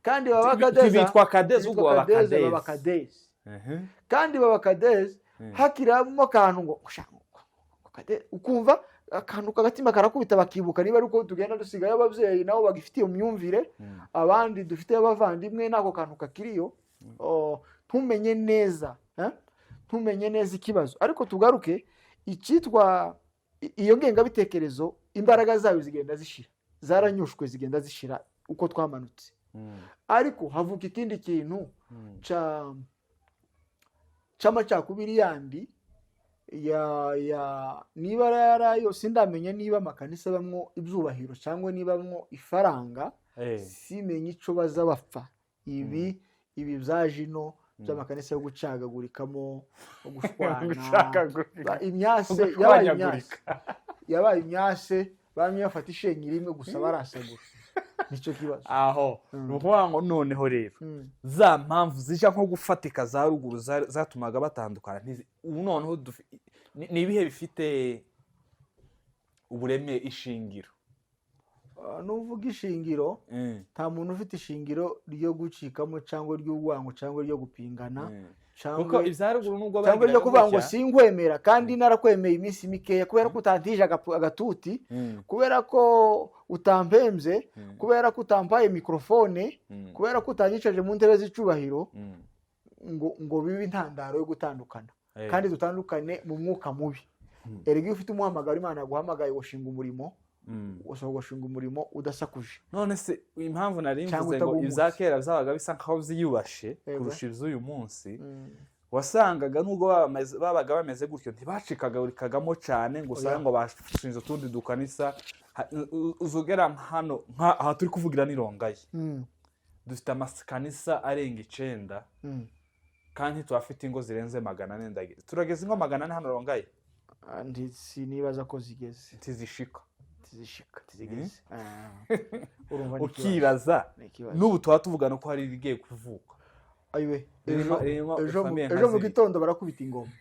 Kandi baba kadezi. Ntibitwa kadezi, ubwo baba kadezi, baba kadezi. kadezi. Kandi baba kadezi, hakiramo akantu ngo sha, ngo kadezi, ukumva akantu k'agatima karakubita, bakibuka niba ari uko tugenda dusigayo ababyeyi nabo bagifitiye imyumvire, abandi dufite abavandimwe n'ako kantu kakiriyo. Oh, ntumenye neza, eh? Ntumenye neza ikibazo. Ariko tugaruke icyitwa iyo ngengabitekerezo, imbaraga zayo zigenda zishira, zaranyushwe, zigenda zishira uko twamanutse. Ariko havuka ikindi kintu c'amacakubiri yandi ya niba yarayo, sindamenya niba amakanisa abamwo ibyubahiro cyangwa niba abamwo ifaranga. Simenye ico baza bapfa. Ibi byaje ino by'amakanisa yo gucagagurikamo, gushwana. Gucagagurika. Imyase yabaye imyase, yabaye imyase. Bamwe bafata ishenyi rimwe gusa barasagura, nicyo kibazo. Aho ni ukuvuga ngo noneho rero za mpamvu zija nko gufatika za ruguru zatumaga batandukana, ubu noneho ni ibihe bifite ubureme, ishingiro? Ah, nuvuga ishingiro, nta muntu ufite ishingiro ryo gucikamo cyangwa ry'urwango cyangwa ryo gupingana cyangwa Kuko ibya ruguru nubwo cyangwa ryo bagiraga kuvuga ngo gutya, sinkwemera kandi narakwemeye iminsi mikeya, kubera ko utantije agatuti, kubera ko utampembye, kubera ko utampaye mikorofone, kubera ko utanyicaje mu ntebe z'icubahiro, ngo bibe intandaro yo gutandukana. Kandi dutandukane mu mwuka mubi. Erega iyo ufite umuhamagaro, Imana yaguhamagaye gushinga umurimo. Usaba ugashinga umurimo udasakuje. None se impamvu nari Cyangwa mvuze ngo utagumutse. ibya kera byabaga bisa nkaho byiyubashe kurusha iby'uyu munsi, wasangaga nubwo babaga bameze gutyo, ntibacikagurikagamo cyane ngo usange Oya. ngo bashinze utundi dukanisa. Uzugera hano aha turi kuvugira ni Rongayi, dufite amakanisa arenga 9, kandi tuhafite ingo zirenze 400. Turageze ingo 400 hano Rongayi? Ah, sinibaza ko zigeze. Ntizishika. Tizishika, tizigeze. Ah. Urumva ni ikibazo. Ukibaza Ni ikibazo. n'ubu tuba tuvugana ko hari ibigiye kuvuka. Ayiwe, Ririmo ejo famille nka ejo mu ziriya. gitondo barakubita ingoma.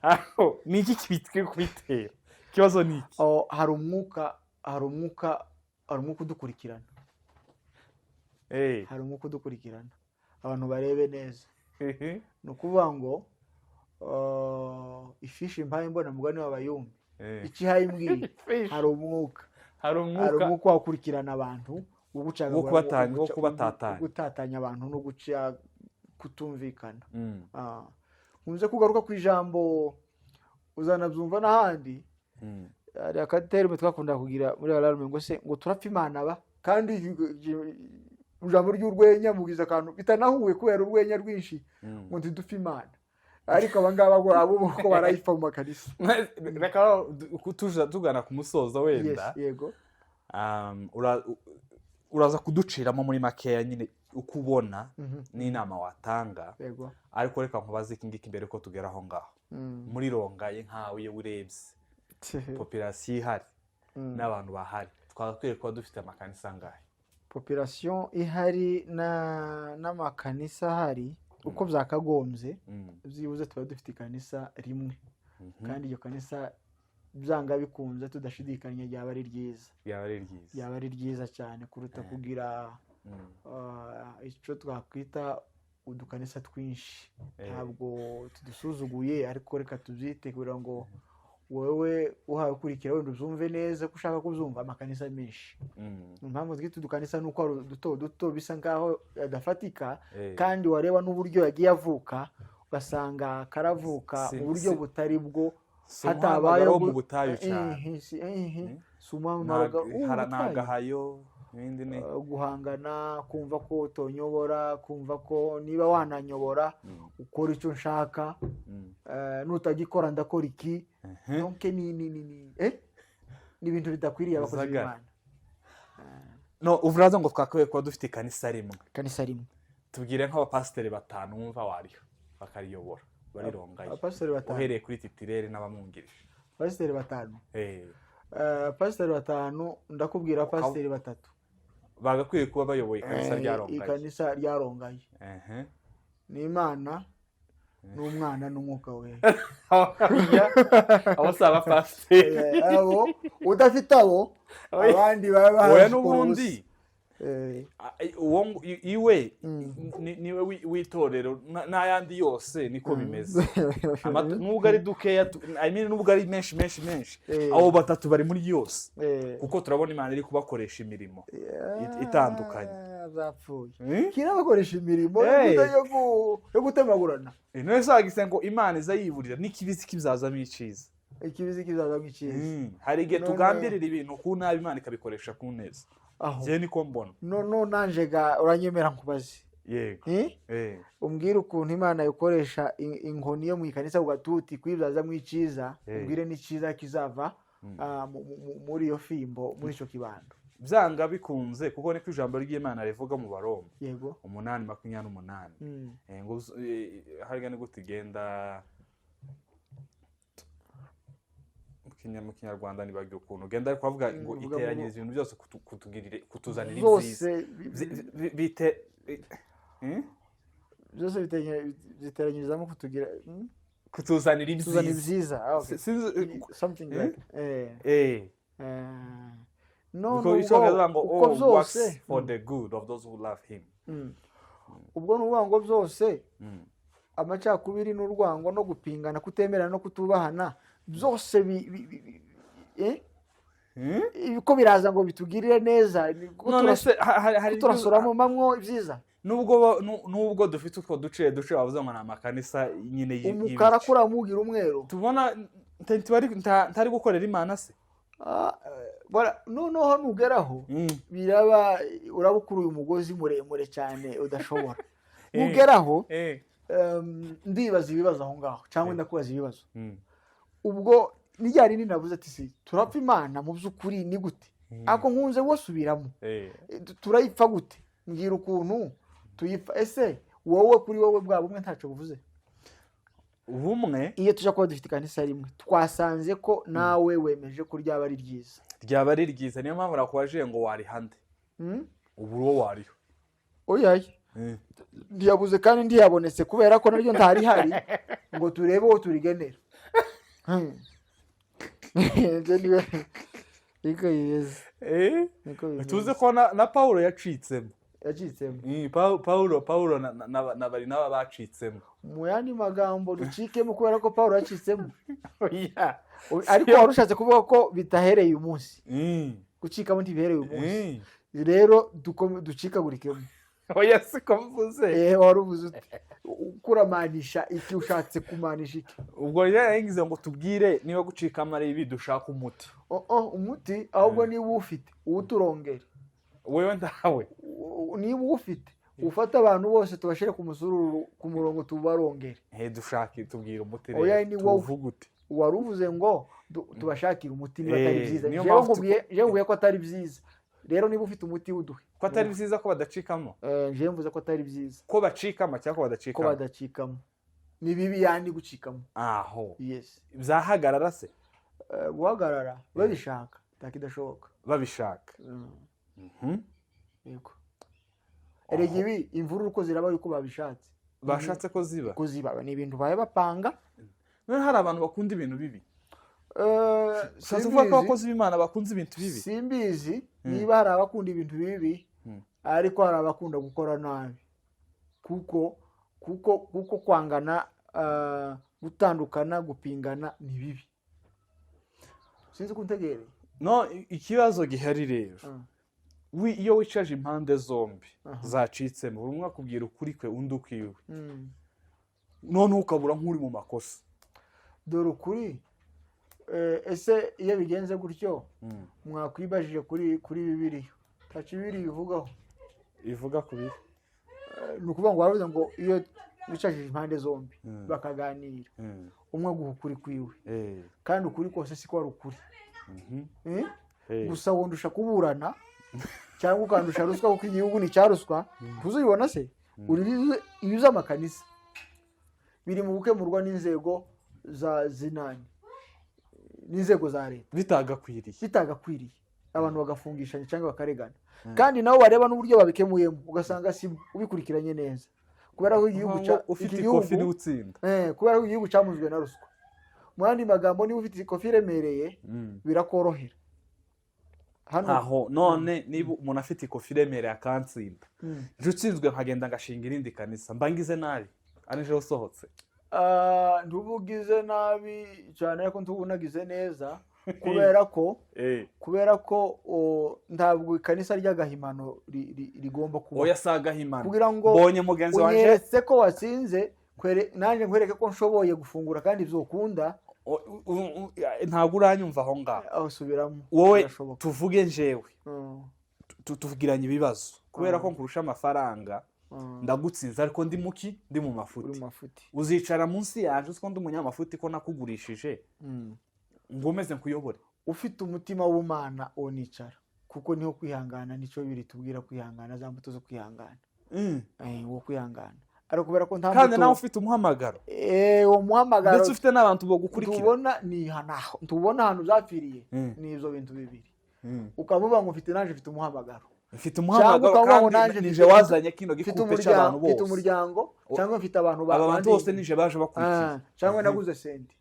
Aho ni iki kibitwe kubitera? Ikibazo ni iki? Oh, hari umwuka udukurikirana. Hari umwuka udukurikirana, abantu barebe neza. Ni ukuvuga ngo ifishi mpaye mbona mugani w'abayumbi, icyo ihaye imbwiye, hari umwuka. Hari Hari umwuka. Umwuka wakurikirana abantu, wo gucagagura, Wo wo kubatatanya. Gutatanya abantu no guca kutumvikana. Nkunze kugaruka ku ijambo, uzanabyumva n'ahandi. Hari akaterme twakunda kugira muri alarme ngo se ngo turapfa Imana ba, kandi ijambo ry'urwenya mugize akantu bitanahuye kubera urwenya rwinshi, ngo ntidupfe Imana, ariko abangaba ngo abo ko barayipfa mu makanisa. Reka tuja tugana ku musozo wenda. Yes, yego. Uraza kuduciramo muri makeya nyine uko ubona n'inama watanga, ariko reka nkubaze iki ngiki mbere ko tugera aho ngaho. Muri Rongaye, nkawe iyo urebye population ihari n'abantu bahari, twagakwiye kuba dufite amakanisa angahe? Population ihari n'amakanisa ahari, uko byakagombye, byibuze tuba dufite ikanisa rimwe, kandi iryo kanisa byanga bikunze, tudashidikanya, ryaba ari ryiza. Ryaba ari ryiza. Ryaba ari ryiza cyane kuruta kugira icyo twakwita udukanisa twinshi. Ntabwo tudusuzuguye, ariko reka tubyite kugira ngo wowe uhawe ukurikira wenda uzumve neza ko ushaka kubyumva, amakanisa menshi. Impamvu twita udukanisa ni uko ari duto duto, bisa nkaho adafatika, kandi wareba n'uburyo yagiye avuka, ugasanga karavuka mu buryo butari bwo. Si umuhamagaro wo mu butayu cyane. Si umuhamagaro Ni w'ubutayu. Agahayo, ibindi ni Guhangana, kumva ko utonyobora, kumva ko niba wananyobora ukora icyo nshaka, nutagikora ndakora iki. Donc ni ibintu bidakwiriye abakozi Bizagara. b'Imana. No uraza ngo twakwiye kuba dufite ikanisa rimwe. Ikanisa rimwe. Tubwire nk'abapasiteri batanu wumva wariho bakariyobora barirongaye. Abapasiteri batanu? Uhereye kuri titulaire n'abamwungirije. Pasiteri batanu? Eh. Pasiteri batanu, ndakubwira pasiteri batatu bagakwiye kuba bayoboye ikanisa rya Rongaye. Ikanisa rya Rongaye ni Imana n'Umwana n'Umwuka Wera. Abo si abapasiteri. Abo udafite abo, abandi baba Oya. bazi N'ubundi ubusa. Uwo iwe niwe w'itorero n'ayandi yose niko bimeze. Nubwo ari dukeya I mean, nubwo ari menshi menshi menshi, abo batatu bari muri yose, kuko turabona Imana iri kubakoresha imirimo itandukanye. Zapfuye. Eh? Kirabakoresha imirimo Hey. yo gutemagurana. None se wagize ngo Imana iza yiburira n'ikibisi kibzazamo iciza? Ikibisi kizaza nk'icyiza. Hari igihe None- tugambirira ibintu ku nabi, Imana ikabikoresha ku neza. Aho Njyewe niko mbona. No nanje ga uranyemera nkubaze? Yego. Eh? Eh. Umbwire ukuntu Imana ikoresha inkoni yo mu ikanisa ku gatuti kuyibyazamo iciza. Umbwire n'icyiza kizava muri iyo fimbo, muri icyo kibando. Byanga bikunze, kuko niko ijambo ry'Imana rivuga mu Baroma 8:28. Ngo harya ni gute igenda mu Kinyarwanda? Nibagiwe ukuntu ugenda, ariko bavuga ngo uvuga iteranyiriza ibintu byose kutugirire, kutuzanira ibyiza. Zose Bite eh? Byose biteranyirizamo kutugira Kutuzanira tuzana ibyiza. Ibyiza. Ah, okay. Sinzi Something Eh? like no Kuko nubwo icyongereza ngo uko all byose works for the good of those who love him. Ubwo ni ukuvuga ngo byose, amacakubiri n'urwango no gupingana, kutemerana no kutubahana, byose eh? Hmm? Ko biraza ngo bitugirire neza, ni ko None se hari ko turasoramo mamwo ibyiza. Nubwo dufite utwo duce duce bavuze ngo ni amakanisa nyine Umukara y'ibice. Kuramugira umweru. Tubona ntari gukorera Imana se? Ah, Noneho nugeraho biraba uraba ukuruye umugozi muremure cyane udashobora. Nugeraho, ndibaza ibibazo aho ngaho cyangwa ndakubaza ibibazo. Ubwo ni rya rindi navuze ati: "Si turapfa Imana mu by'ukuri ni gute?" Ako nkunze gusubiramo. Turayipfa gute? Mbwira ukuntu tuyipfa. Ese wowe, kuri wowe, bwa bumwe ntacyo buvuze? Ubumwe? Iyo tujya kuba dufite ikanisa rimwe, twasanze ko nawe wemeje ko ryaba ari ryiza. Ryaba ari ryiza, niyo mpamvu nakubajije ngo warihande. Ubu uwo wariho? Oyaye, ntiyabuze kandi ntiyabonetse kubera ko naryo ntarihari ngo turebe uwo turigenera. Ibyo niko bimeze. Niko bimeze. Tuzi ko na Pawulo yacitsemo. Yacitsemo. Pawulo na Barinaba bacitsemo. Mu yandi magambo, ducikemo kubera ko Paul yacitsemo? Oya. Ariko wari ushatse kuvuga ko bitahereye umunsi. Gucikamo ntibihereye umunsi. Rero ducikagurikemo. Oya, siko mvuze. Wari uvuze ute? Kuramanisha iki? Ushatse kumanisha iki? Ubwo rero yagize ngo tubwire niba gucikamo ari ibi, dushaka umuti. Oh, umuti ahubwo niba uwufite uwuturongere. Wewe ndawe. Niba uwufite, ufate abantu bose tubashyire ku musururu, ku murongo, tubarongere. Dushake tubwire umuti Oya, rero. ni wowe. Tuwuvuge ute? Wari uvuze ngo tubashakire umuti niba atari byiza. Niyo Jewe mpamvu nkubwiye ko atari byiza. Rero niba ufite umuti, wuduhe. Ko atari byiza ko badacikamo? Jewe mvuze ko atari byiza. Ko bacikamo cyangwa ko Ko badacikamo? badacikamo. Ni bibi yandi gucikamo. Aho. Yes. Byahagarara se? Guhagarara babishaka ntakidashoboka. Babishaka. Yego, erega ibi imvururu uko ziraba yuko babishatse. Bashatse ko ziba. Ko ziba ni ibintu baye bapanga. None hari abantu bakunda ibintu bibi? Ushatse kuvuga ko Simbizi. abakozi b'Imana bakunze ibintu bibi? Simbizi niba hari abakunda ibintu bibi, ariko hari abakunda gukora nabi, kuko kwangana, gutandukana, gupingana ni bibi. Sinzi ko untegereye. No ikibazo gihari rero, iyo wicaje impande zombi zacitsemo, buri umwe akubwira ukuri kwe, undi ukwiwe, noneho ukabura nk'uri mu makosa. Dore ukuri. Ese iyo bigenze gutyo, mwakwibajije kuri Bibiliya, ntaco Bibiliya ibivugaho? Ivuga ku bibi? Ni ukuvuga ngo baravuze ngo iyo wicajije impande zombi bakaganira, umwe aguha ukuri kwiwe, kandi ukuri kose siko ari ukuri. Eh? Gusa wundusha kuburana cyangwa ukandusha ruswa, kuko igihugu ni icya ruswa. Ntuzubibona se? Uri ibi by'amakanisa biri mu gukemurwa n'inzego za zinani, n'inzego za leta. Bitagakwiriye. Bitagakwiriye, abantu bagafungishanya cyangwa bakaregana, kandi nabo bareba n'uburyo babikemuyemo ugasanga si ubikurikiranye neza, kubera ko igihugu Ngo ufite iki ikofi gihugu niwe utsinda. Kubera ko igihugu cyamuzwe na ruswa. Mu yandi magambo, niba ufite ikofi iremereye, birakorohera hano. Aho none niba umuntu afite ikofi iremereye akantsinda, nje utsinzwe nkagenda ngashinga irindi kanisa, mba ngize nabi ari nje usohotse? Ah, ntubugize nabi cyane, ariko ntubunagize neza, kubera ko ntabwo ikanisa ry'agahimano rigomba kuba. Oya, si agahimano. Kugira ngo mbonye mugenzi wanje unyeretse ko watsinze, nanjye nkwereke ko nshoboye gufungura kandi byokunda. Ntabwo uranyumva aho ngaho. Aho subiramo. Wowe, Birashoboka. tuvuge njewe, tuvugiranye ibibazo kubera ko nkurusha amafaranga, ndagutsinze, ariko ndi muki, ndi mu Uri mafuti. mu mafuti. Uzicara munsi yanjye uzi ko ndi umunyamafuti, ko nakugurishije, ngo umeze nkuyobore? Ufite umutima w'umana unicara, kuko niho kwihangana, nicyo biri tubwira kwihangana, za mbuto zo kwihangana. Wo kwihangana, ariko kubera ko nta Kandi mbuto nawe ufite umuhamagaro. Uwo muhamagaro. Ndetse ufite n'abantu bagukurikira. Tubona ni aho tubona ahantu zapfiriye. Ni ibyo bintu bibiri. Ukavuga ngo mfite, nanjye mfite umuhamagaro. Mfite umuhamagaro. Cyangwa ukavuga ngo kandi nanjye nije wazanye kino mfite gikupe umuryango, cy'abantu mfite bose. umuryango cyangwa mfite abantu Aba bantu bose bandi- nije baje bakurikiye. Ah, cyangwa naguze senti,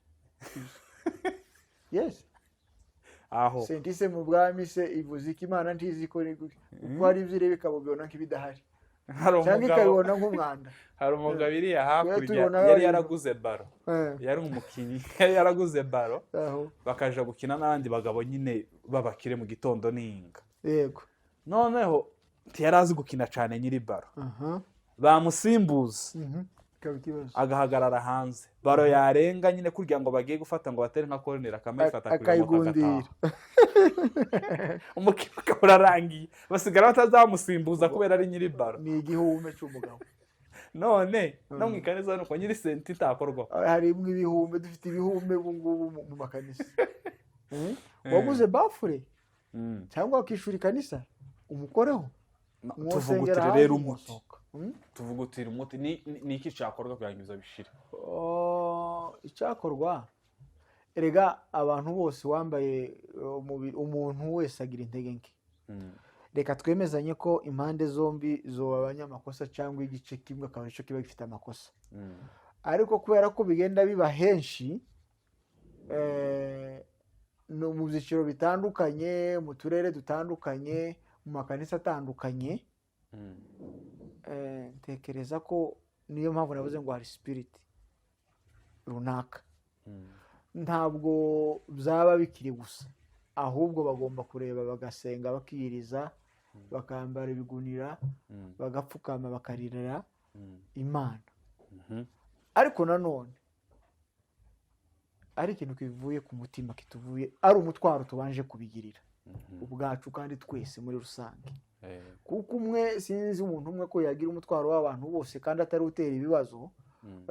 yes. Aho. Senti se mu bwami se ivuze iki? Imana ntizi ko kuko hari ibyo ireba ikabibona nk'ibidahari Hari cyangwa umugabo ikabibona nk'umwanda. Hari umugabo iriya hakurya tubibona yari ibintu. yaraguze baro. Yari umukinnyi, yari yaraguze baro, Aho. bakaja gukina n'abandi bagabo nyine b'abakire mu gitondo n'inga. Noneho ntiyari azi gukina cyane nyiri baro, bamusimbuza. Bikaba ikibazo. Agahagarara hanze, ballon yarenga nyine kugira ngo bagiye gufata ngo batere nka corner, akamuyifata, akayigundira. Umukino ukaba urarangiye, basigara batazamusimbuza kubera ari nyiri ballon. Ni igihume cy'umugabo. None no mu ikanisa nuko nyiri senti itakorwa. Harimo ibihume, dufite ibihume ubu ngubu mu makanisa. Waguze baffle cyangwa wakishyura ikanisa, umukoreho. Tuvugutire Mwosengera rero hanze, umuti. mwosohoka. Tuvugutire umuti. Ni iki cyakorwa kugira ngo ibyo bishire? Oh, icyakorwa erega, abantu bose wambaye umubiri, umuntu wese agira intege nke. Reka twemezanye ko impande zombi zoba abanyamakosa, cyangwa igice kimwe akaba aricyo kiba gifite amakosa. Ariko kubera ko bigenda biba henshi, no mu byiciro bitandukanye, mu turere dutandukanye, mu makanisa atandukanye, ntekereza ko niyo mpamvu navuze ngo hari spirit runaka. Ntabwo byaba bikiri gusa, ahubwo bagomba kureba, bagasenga, bakiyiriza, bakambara ibigunira, bagapfukama, bakaririra Imana. Ariko nanone ari ikintu kivuye ku mutima, kituvuye, ari umutwaro tubanje kubigirira ubwacu kandi twese muri rusange. Kuko umwe, sinzi umuntu umwe ko yagira umutwaro w'abantu bose kandi atari utera ibibazo,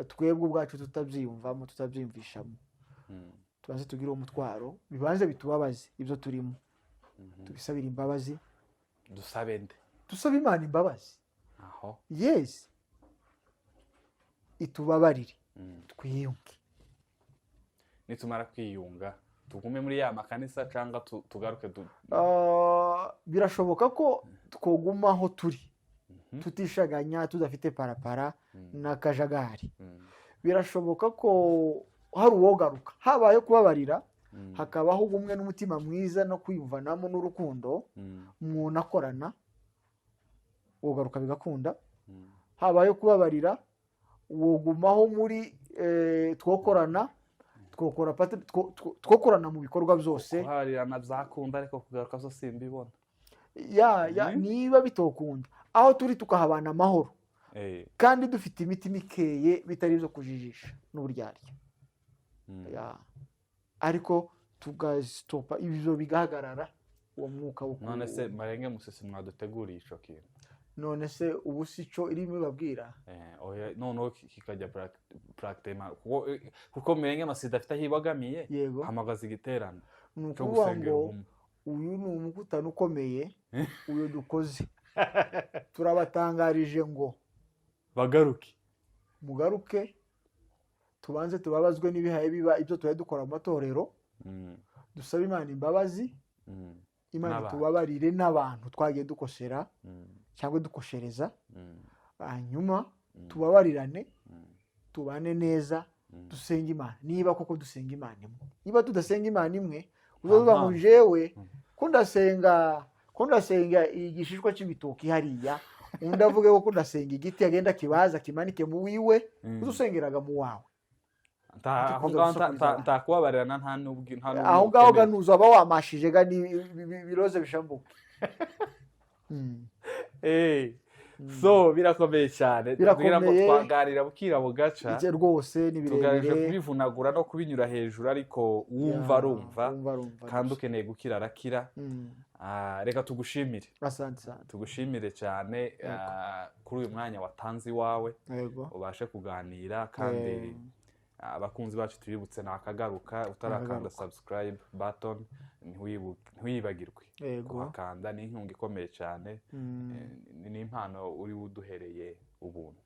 twebwe ubwacu tutabyiyumvamo, tutabyiyumvishamo. Tubanze tugire uwo mutwaro, bibanze bitubabaze ibyo turimo, tubisabire imbabazi. Dusabe nde? Dusabe Imana imbabazi. Aho. Yes, itubabarire, twiyunge. Nitumara kwiyunga, tugume muri ya makanisa cyangwa tugaruke Ah, birashoboka ko twoguma aho turi, tutishaganya, tudafite parapara n'akajagari. Birashoboka ko hari uwogaruka habaye kubabarira, hakabaho ubumwe n'umutima mwiza no kwiyumvanamo n'urukundo, munakorana, wogaruka bigakunda. Habaye kubabarira, wogumaho muri twokorana, twokora twokorana mu bikorwa byose. Kubabarirana byakunda, ariko kugaruka zo simbibona. Ya. Niba bitokunda, aho turi tukahabana amahoro kandi dufite imitima ikeye, bitari ibyo kujijisha n'uburyarya. Ya. Ariko tugasitopa ibyo, bigahagarara, uwo mwuka wo None se Marenge Musisi, mwaduteguriye ico kintu? None se ubu si cyo irimo ibabwira? Oya, noneho kikajya practiquement, kuko Mirenge Masisi idafite aho ibogamiye. Hamagaza igiterane Ni cyo ukuvuga gusengera ngo ubumwe. Uyu ni umukutano ukomeye uyu dukoze, turabatangarije ngo bagaruke. Mugaruke, tubanze tubabazwe n'ibihaye biba ibyo tuba dukora mu matorero, dusabe Imana imbabazi, Imana N'abantu. tubabarire n'abantu twagiye dukosera cyangwa dukoshereza, hanyuma tubabarirane, tubane neza, dusenge Imana niba koko dusenga Imana imwe. Niba tudasenga Imana imwe, uzavuga ngo mpamvu. Jewe ko ndasenga igishishwa cy'ibitoki hariya, undi avuge ko ndasenga igiti, agenda kibaza kimanike mu wiwe. Uzusengeraga mu wawe. Aho Kuza ngaho gusakuza abantu. ntakubabarirana, nta n'ubwo nta n'ubwo Aho ngaho ukeneye. Ganuza aba wamashije ga ni biroze bishambuke. So birakomeye cyane. Birakomeye. Kugira ngo twaganira bukira bugaca. Icyo rwose ni Tugamije birebire. kubivunagura no kubinyura hejuru, ariko wumva Ya, arumva, wumva arumva. kandi ukeneye gukira arakira. Ah, reka tugushimire. Asante sana. Tugushimire cyane, kuri uyu mwanya watanze iwawe, ubashe kuganira. Kandi abakunzi bacu tubibutse, ni akagaruka. Utarakanda Nakagaruka. subscribe button, ntiwibagirwe kuhakanda, ni inkunga ikomeye cyane. Ni impano uri buduhereye ubuntu.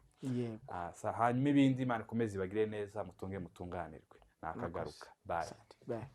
Hanyuma ibindi, Imana ikomeze ibagire neza, mutunge mutunganirwe. Ni akagaruka, bye. Asante. Bye.